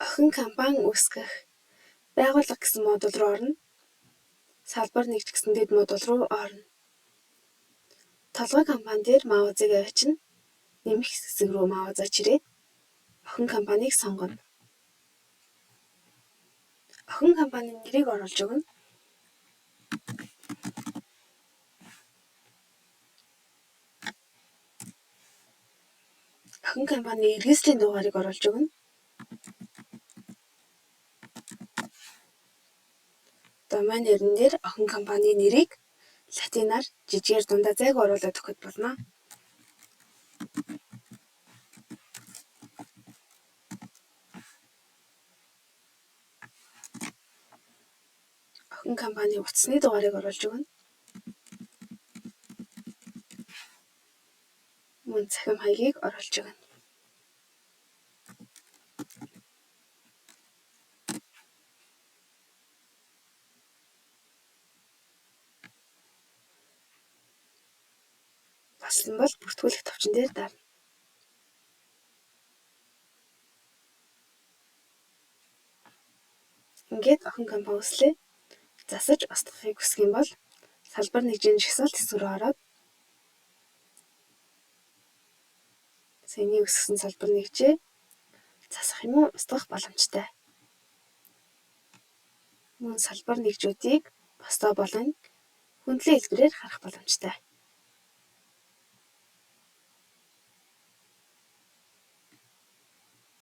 Охин компани үүсгэх байгууллага гэсэн модуль руу орно. Салбар нэгж гэсэн дэд модуль руу орно. Толгой компани дээр маузыг авчирна. Нэмэх хэсэг рүү маузаа чирээд охин компанийг сонгоно. Охин компанийн нэрийг оруулж өгнө. Охин компанийн эргэслийн дугаарыг оруулж өгнө. Домен нэрэн дээр охин компанийн нэрийг латинаар жижигээр дундаа зайг оруулаад өгөхөд болно. Охин компанийн утасны дугаарыг оруулж өгнө. Мөн цахим хаягийг оруулж өгнө. Болсон бол бүртгүүлэх товчон дээр дарна. Ингээд охин компани үүслээ. Засаж устгахыг хүсэх юм бол салбар нэгжийн жагсаалт хэсэг рүү ороод саяны үүсгэсэн салбар нэгжээ засах юм уу устгах боломжтой. Мөн салбар нэгжүүдийг постоо болон хөндлөн хэлбэрээр харах боломжтой.